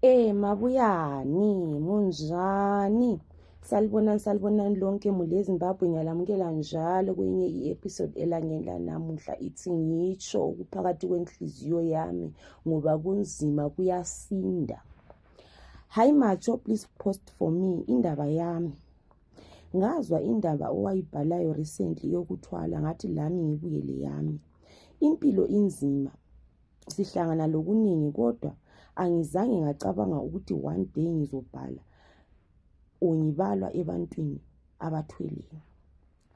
Mabuyani, munjani? Salibonani lonke mule eZimbabwe, ngiyalamukela njalo kwenye i-episode elangeni lanamuhla. Ithi ngitsho okuphakathi kwenhliziyo yami ngoba kunzima, kuyasinda. Hayi macho, please post for me indaba yami. Ngazwa indaba owayibhalayo recently yokuthwala, ngathi lami ngibuyele yami. Impilo inzima, sihlangana lokuningi, kodwa angizange ngacabanga ukuthi one day ngizobhala ongibalwa ebantwini abathweleyo.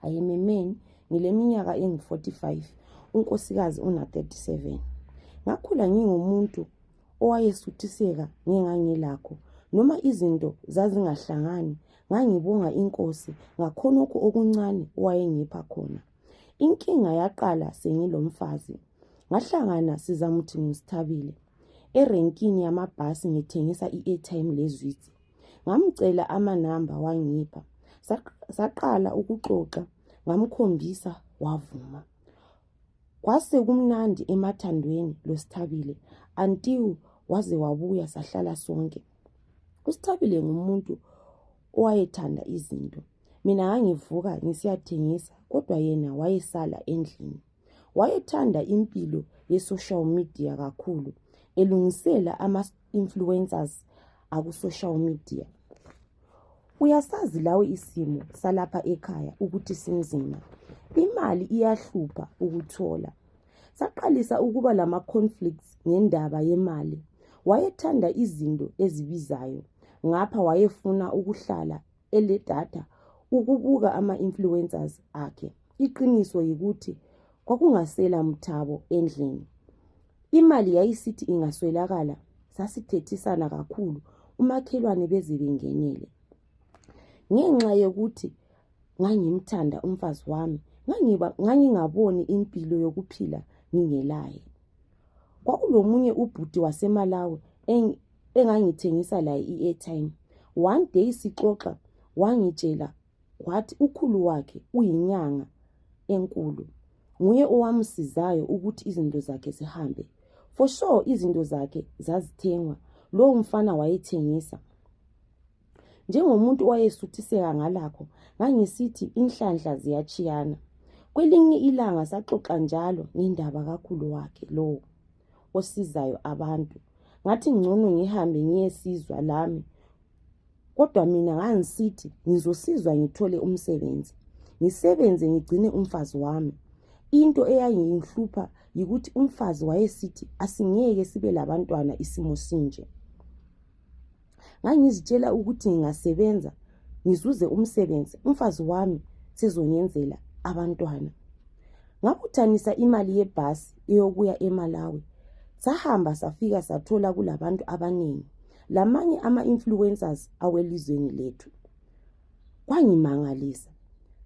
I am a man, ngileminyaka engu-45, unkosikazi una-37. Ngakhula ngingumuntu owayesuthiseka ngengangilakho, noma izinto zazingahlangani. Ngangibonga inkosi ngakhonokho okuncane owayengipha khona. Inkinga yaqala sengilomfazi. Ngahlangana sizamuthi ngisithabile erenkini yamabhasi ngithengisa i-airtime lezwitsi. Ngamcela amanamba wangipha. Saqala ukuxoxa, ngamkhombisa wavuma. Kwase kumnandi emathandweni loSithabile until waze wabuya sahlala sonke. uSithabile ngumuntu owayethanda izinto. Mina ngangivuka ngisiyathengisa, kodwa yena wayesala endlini. Wayethanda impilo ye-social media kakhulu, elungisela ama-influencers aku-social media. Uyasazi lawe isimo salapha ekhaya ukuthi sinzima. Imali iyahlupha ukuthola. Saqalisa ukuba lama-conflicts ngendaba yemali. Wayethanda izinto ezibizayo. Ngapha wayefuna ukuhlala ele-data ukubuka ama-influencers akhe. Iqiniso yikuthi kwakungasela mthabo endlini. Imali yayisithi ingaswelakala, sasithethisana kakhulu, umakhelwane beze bengenele. Ngenxa yokuthi ngangimthanda umfazi wami, ngangingaboni impilo yokuphila ngingelaye. Kwakulomunye ubhuti waseMalawi engangithengisa laye i-airtime. One day sixoxa, wangitshela wathi ukhulu wakhe uyinyanga enkulu. Nguye owamsizayo ukuthi izinto zakhe zihambe. For sure izinto zakhe zazithengwa, lowo mfana wayethengisa. Njengomuntu owayesuthiseka ngalakho, ngangisithi inhlanhla ziyachiyana. Kwelinye ilanga saxoxa njalo ngendaba kakhulu wakhe lowo osizayo abantu. Ngathi ngcono ngihambe ngiyesizwa lami, kodwa mina ngangisithi ngizosizwa ngithole umsebenzi, ngisebenze ngigcine umfazi wami. Into eyayingihlupha yikuthi umfazi wayesithi asingeke sibe labantwana isimo sinje. Ngangizitshela ukuthi ngingasebenza ngizuze umsebenzi, umfazi wami sezongenzela abantwana. Ngabuthanisa imali yebhasi eyokuya eMalawi. Sahamba safika sathola kulabantu abaningi, lamanye ama-influencers awelizweni lethu. Kwangimangalisa.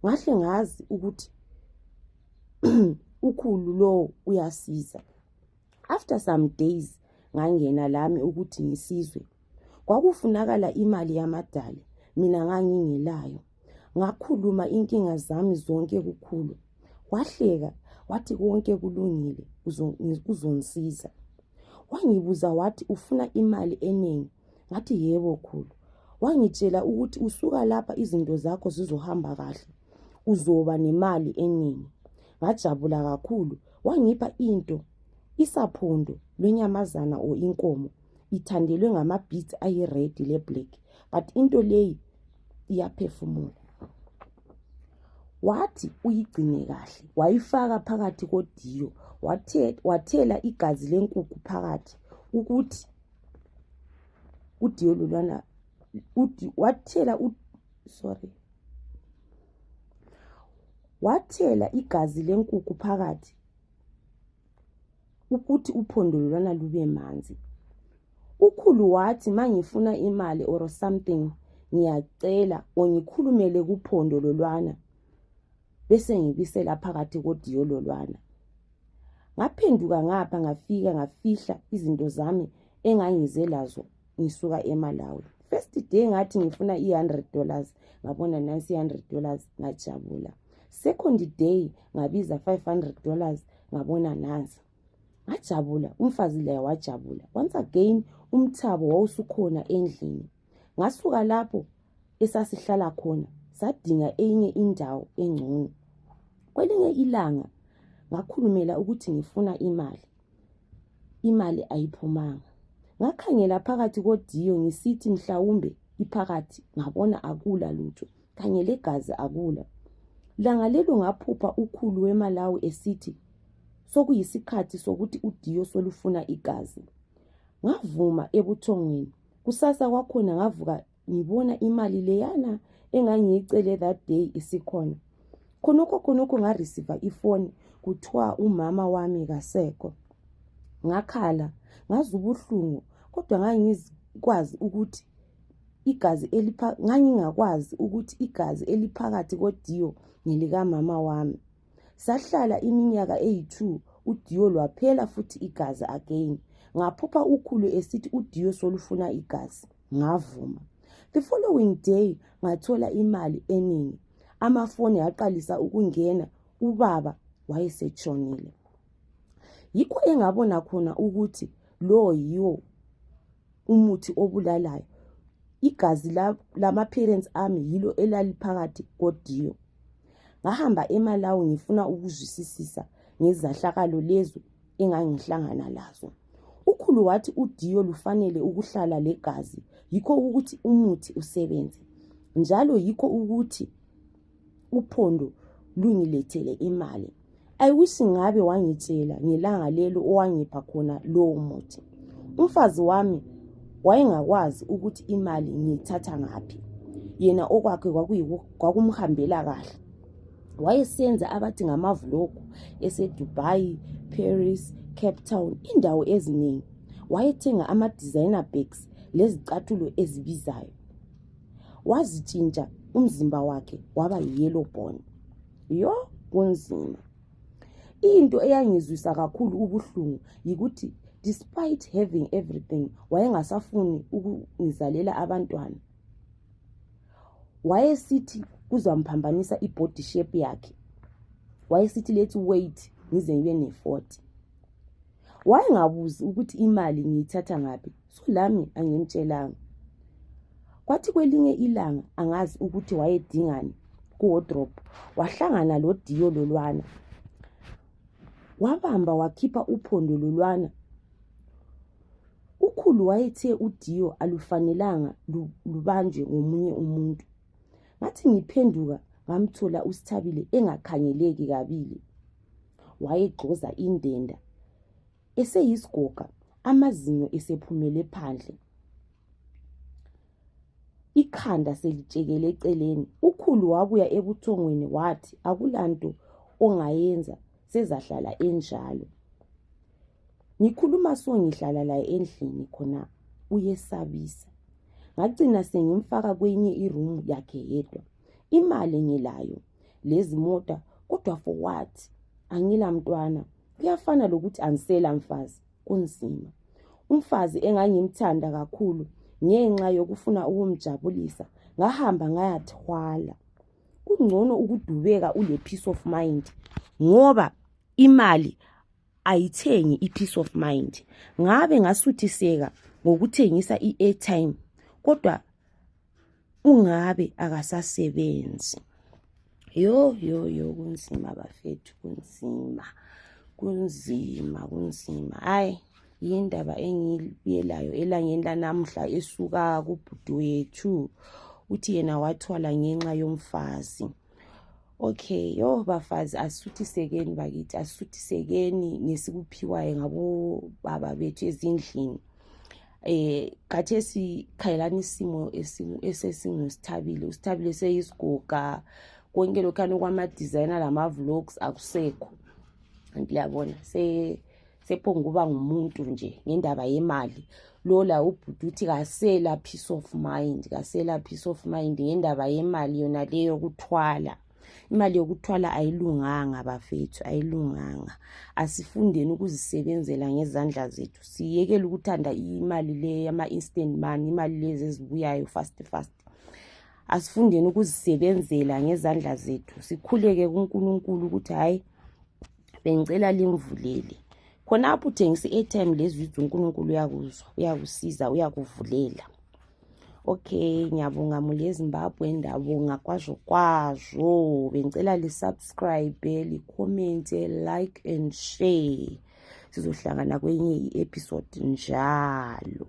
Ngahle ngazi ukuthi ukhulu lo uyasiza. After some days ngangena lami ukuthi ngisizwe. Kwakufunakala imali yamadali, mina ngangingelayo. Ngakhuluma inkinga zami zonke kukhulu. Wahleka wathi konke kulungile, uzongisiza. Wangibuza wathi ufuna imali eningi. Ngathi yebo khulu. Wangitshela ukuthi usuka lapha izinto zakho zizohamba kahle, uzoba nemali eningi. Ngajabula kakhulu. Wangipha into, isaphondo lwenyamazana o inkomo, ithandelwe ngama-beads ayi-red le-black, but into leyi iyaphefumula. Wathi uyigcine kahle, wayifaka phakathi kodiyo, wathela igazi lenkukhu phakathi ukuthi udiyo lolwana wathela igazi lenkukhu phakathi ukuthi uphondo lolwana lube manzi. Ukhulu wathi mangifuna imali or something ngiyacela ongikhulumele kuphondo lolwana bese ngibisela phakathi kodiyo lolwana. Ngaphenduka ngapha ngafihla izinto zami engangize lazo ngisuka eMalawi. First day ngathi ngifuna $100, ngabona nansi $100, ngajabula. Second day ngabiza $500, ngabona nansi. Ngajabula, umfazi laye wajabula. Once again umthabo wawusukhona endlini. Ngasuka lapho esasihlala khona sadinga enye indawo engcono. Kwelinye ilanga ngakhulumela ukuthi ngifuna imali. Imali ayiphumanga. Ngakhangela phakathi kodiyo ngisithi mhlawumbe iphakathi, ngabona akula lutho kanye legazi akula. Langa lelo ngaphupha ukhulu weMalawi esithi sokuyisikhathi sokuthi udiyo solufuna igazi. Ngavuma ebuthongweni. Kusasa kwakhona ngavuka ngibona imali leyana engangiyicele that day isikhona. Khonokho ngareceive ifoni kuthiwa umama wami kasekho. Ngakhala ngazubuhlungu kodwa ngangikwazi ukuthi igazi eliphakathi kodiyo ngelika mama wami. Sahlala iminyaka eyi2 udiyo lwaphela futhi igazi again. Ngaphupha ukhulu esithi udiyo solufuna igazi. Ngavuma. The following day ngathola imali eningi. Amafoni aqalisa ukungena. Ubaba wayesetshonile. Yikho engabona khona ukuthi lo yiwo umuthi obulalayo. Igazi lama parents ami yilo elaliphakathi kodiyo. Ngahamba eMalawi ngifuna ukuzwisisisa ngezahlakalo lezo engangihlangana lazo. Ukhulu wathi udiyo lufanele ukuhlala legazi, yikho ukuthi umuthi usebenze. Njalo yikho ukuthi uphondo lungilethele imali. I wish ngabe wangitshela ngelanga lelo owangipha khona lowo muthi. Umfazi wami wayengakwazi ukuthi imali ngiyithatha ngaphi. Yena okwakhe kwakumhambela kahle. Wayesenza abathi ngamavlog eseDubai, Paris, Cape Town, indawo eziningi. Wayethenga ama-designer bags lezicathulo ezibizayo. Wazitshintsha umzimba wakhe waba yellow bone. Yo, kunzima. Into eyangizwisa kakhulu ubuhlungu yikuthi despite having everything wayengasafuni ukungizalela abantwana. Wayesithi kuzamphambanisa ibody shape yakhe. Wayesithi let's wait ngize ngibe ne40. Wayengabuzi ukuthi imali ngiyithatha ngaphi, so lami angimtshelanga. Kwathi kwelinye ilanga angazi ukuthi wayedingani ku-wardrobe, wahlangana lo diyo lolwana. Wabamba wakhipha uphondo lolwana. Ukhulu wayethe udiyo alufanelanga lubanjwe ngomunye umuntu. Ngathi ngiphenduka ngamthola uSithabile engakhangeleki kabili. Wayegxoza indenda. Eseyisigoga, amazinyo esephumele phandle. Ikhanda selitshekele eceleni. Ukhulu wabuya ebuthongweni wathi akulanto ongayenza, sezahlala enjalo. Ngikhuluma ngihlala la endlini khona uyesabisa. Ngagcina sengimfaka kwenye iroom yakhe yedwa. Imali ngilayo, lezi mota, kodwa for what? Angila mntwana. Kuyafana lokuthi angisela mfazi, kunzima. Umfazi engangimthanda kakhulu ngenxa yokufuna ukumjabulisa, ngahamba ngayathwala. Kungcono ukudubeka ule peace of mind ngoba imali ayithengi ipeace of mind. Ngabe ngasuthiseka ngokuthengisa i-airtime kodwa ungabe akasasebenzi. Yo kunzima bafethu, kunzima. Hayi, yindaba engibiyelayo elangeni lanamhla esuka kubhuti wethu uthi yena wathwala ngenxa yomfazi. Okay, yo bafazi asuthisekeni bakithi, asuthisekeni ngesikuphiwayo ngabo baba bethu ezindlini. Khathesi khayelani isimo esesingusithabile. USithabile seyisigoga, konke lokhana kwama-designer lama-vlogs akusekho. Ngiyabona sephonguba ngumuntu nje ngendaba yemali. Lola ubhuti uthi kasela peace of mind ngendaba yemali yona leyo kuthwala. Imali yokuthwala ayilunganga bafethu, ayilunganga. Asifundeni ukuzisebenzela ngezandla zethu. Siyekele ukuthanda imali le ama-instant money, imali lezi ezibuyayo fast. Asifundeni ukuzisebenzela ngezandla zethu. Sikhuleke kuNkulunkulu ukuthi hayi bengicela limvulele khonapho uthengisa i-airtime lezi uNkulunkulu uyakuzwa, uyakusiza, uyakuvulela. Okay, ngiyabonga mule Zimbabwe, ndabonga kwazho. Bengicela li-subscribe, li-comment, like and share. Sizohlangana kwenye i-episode njalo.